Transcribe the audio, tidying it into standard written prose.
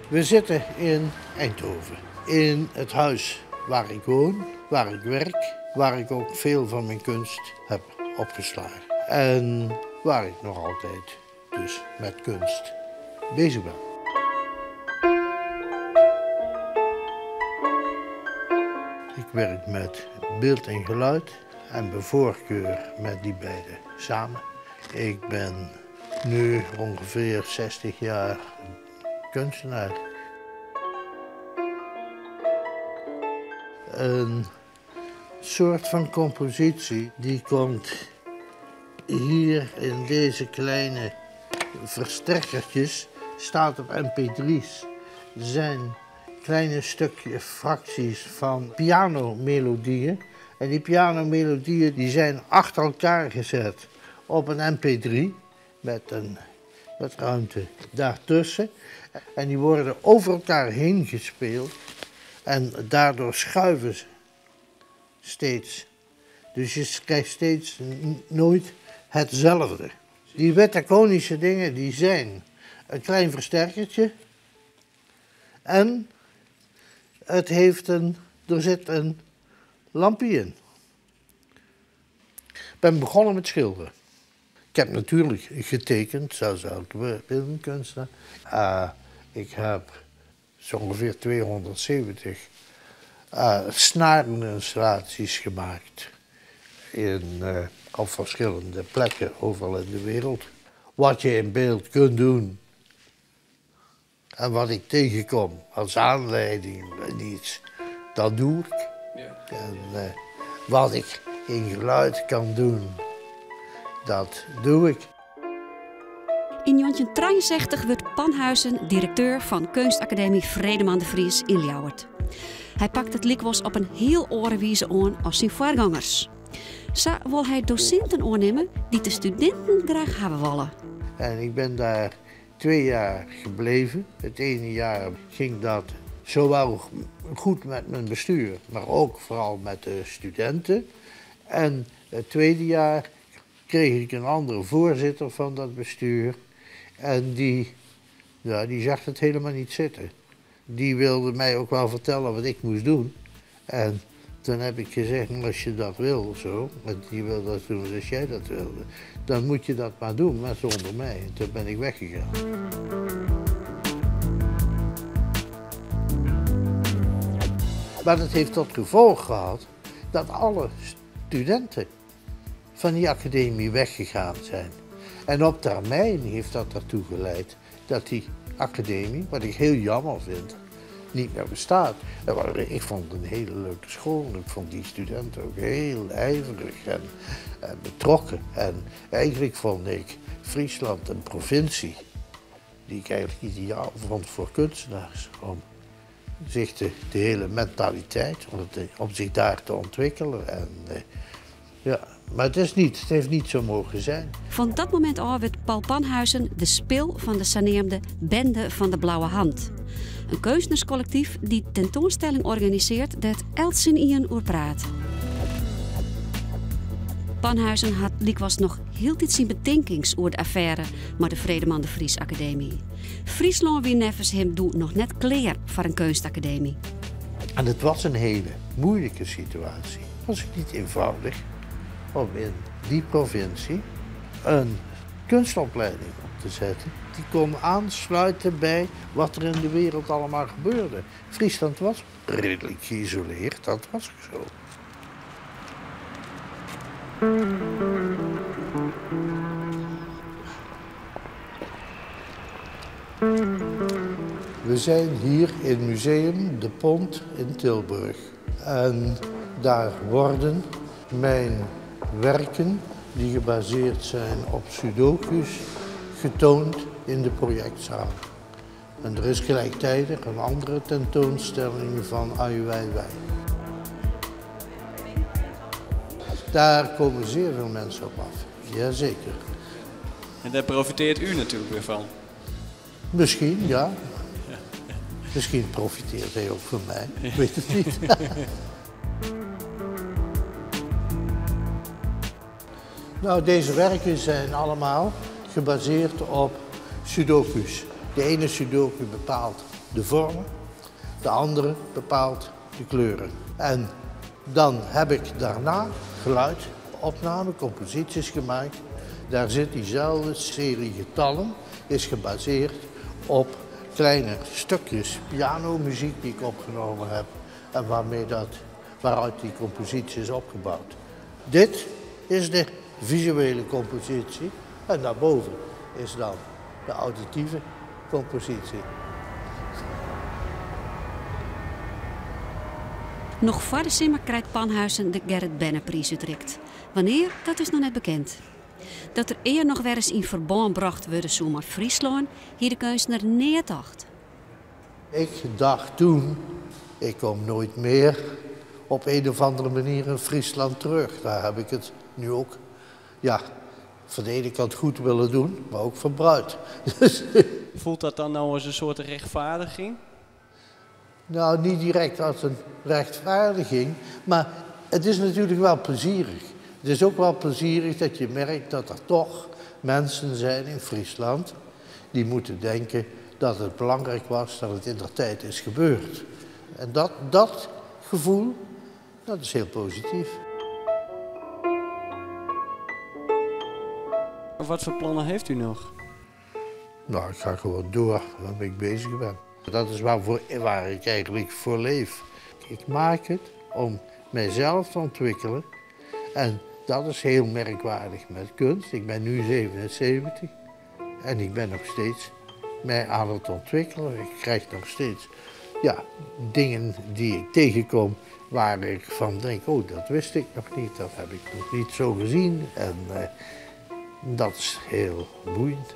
We zitten in Eindhoven, in het huis waar ik woon, waar ik werk, waar ik ook veel van mijn kunst heb opgeslagen. En waar ik nog altijd dus met kunst bezig ben. Ik werk met beeld en geluid en bij voorkeur met die beide samen. Ik ben nu ongeveer 60 jaar kunstenaar. Een soort van compositie die komt hier in deze kleine versterkertjes, staat op mp3's, zijn kleine stukje fracties van pianomelodieën. En die pianomelodieën die zijn achter elkaar gezet op een mp3 met ruimte daartussen. En die worden over elkaar heen gespeeld en daardoor schuiven ze steeds. Dus je krijgt steeds nooit hetzelfde. Die wetakonische dingen die zijn een klein versterkertje en er zit een lampje in. Ik ben begonnen met schilderen. Ik heb natuurlijk getekend, zoals elke beeldend kunstenaar. Ik heb zo ongeveer 270 snareninstallaties gemaakt op verschillende plekken overal in de wereld. Wat je in beeld kunt doen en wat ik tegenkom als aanleiding in iets, dat doe ik. En wat ik in geluid kan doen, dat doe ik. In 1963 werd Panhuijsen directeur van Kunstacademie Vredeman de Vries in Ljouwert. Hij pakt het lykwols op een heel oare wize oan as syn foargongers. Sa wol hy dosenten oannimme dy't de studinten graach hawwe wolle. En ik ben daar 2 jaar gebleven. Het ene jaar ging dat zowel goed met mijn bestuur, maar ook vooral met de studenten. En het tweede jaar kreeg ik een andere voorzitter van dat bestuur. En die zag het helemaal niet zitten. Die wilde mij ook wel vertellen wat ik moest doen. En toen heb ik gezegd, nou, als je dat wil, zo, want die wil dat doen zoals jij dat wilde, dan moet je dat maar doen, maar zonder mij. En toen ben ik weggegaan. Maar dat heeft tot gevolg gehad dat alle studenten van die academie weggegaan zijn. En op termijn heeft dat ertoe geleid dat die academie, wat ik heel jammer vind, niet meer bestaat. Ik vond het een hele leuke school en ik vond die studenten ook heel ijverig en betrokken. En eigenlijk vond ik Friesland een provincie die ik eigenlijk ideaal vond voor kunstenaars. Om zich de hele mentaliteit, om zich daar te ontwikkelen. Maar het heeft niet zo mogen zijn. Van dat moment af werd Paul Panhuijsen de spil van de saneamde Bende van de Blauwe Hand. Een keunstnerscollectief die tentoonstelling organiseert dat eltsenien oer praat. Panhuijsen had lykwols noch hieltyd syn betinkings oer de affaire mei de Vredeman de Vries Academie. Fryslân wie neffens him doe noch net klear foar in keunstacademy. En het was een hele moeilijke situatie. Het was ook niet eenvoudig om in die provincie een kunstopleiding op te zetten die kon aansluiten bij wat er in de wereld allemaal gebeurde. Friesland was redelijk geïsoleerd, dat was ook zo. We zijn hier in Museum De Pont in Tilburg. En daar worden mijn werken, die gebaseerd zijn op sudoku's, getoond in de projectzaal. En er is gelijktijdig een andere tentoonstelling van Ai Weiwei. Daar komen zeer veel mensen op af, jazeker. En daar profiteert u natuurlijk weer van? Misschien, ja. Misschien profiteert hij ook van mij, ik weet het niet. Deze werken zijn allemaal gebaseerd op sudoku's. De ene sudoku bepaalt de vormen, de andere bepaalt de kleuren. En dan heb ik daarna geluidopname, composities gemaakt. Daar zit diezelfde serie getallen, is gebaseerd op kleine stukjes pianomuziek die ik opgenomen heb en waaruit die compositie is opgebouwd. Dit is de visuele compositie en daarboven is dan de auditieve compositie. Noch foar de simmer krijt Panhuijsen de Gerrit Bennepries útrikt. Wannear, dat is noch net bekend. Dat er ea noch wer ris yn ferbân brocht wurde soe mei Fryslân, hie de keunstner nea tocht. Ik dacht toen, ik kom nooit meer op een of andere manier in Friesland terug. Daar heb ik het nu ook, ja, van de ene kant goed willen doen, maar ook verbruid. Voelt dat dan nou als een soort rechtvaardiging? Nou, niet direct als een rechtvaardiging, maar het is natuurlijk wel plezierig. Het is ook wel plezierig dat je merkt dat er toch mensen zijn in Friesland die moeten denken dat het belangrijk was dat het in der tijd is gebeurd. En dat gevoel, dat is heel positief. Wat voor plannen heeft u nog? Ik ga gewoon door waarmee ik bezig ben. Dat is waar ik eigenlijk voor leef. Ik maak het om mijzelf te ontwikkelen. En dat is heel merkwaardig met kunst. Ik ben nu 77 en ik ben nog steeds mij aan het ontwikkelen. Ik krijg nog steeds dingen die ik tegenkom waar ik van denk, oh, dat wist ik nog niet, dat heb ik nog niet zo gezien. En dat is heel boeiend.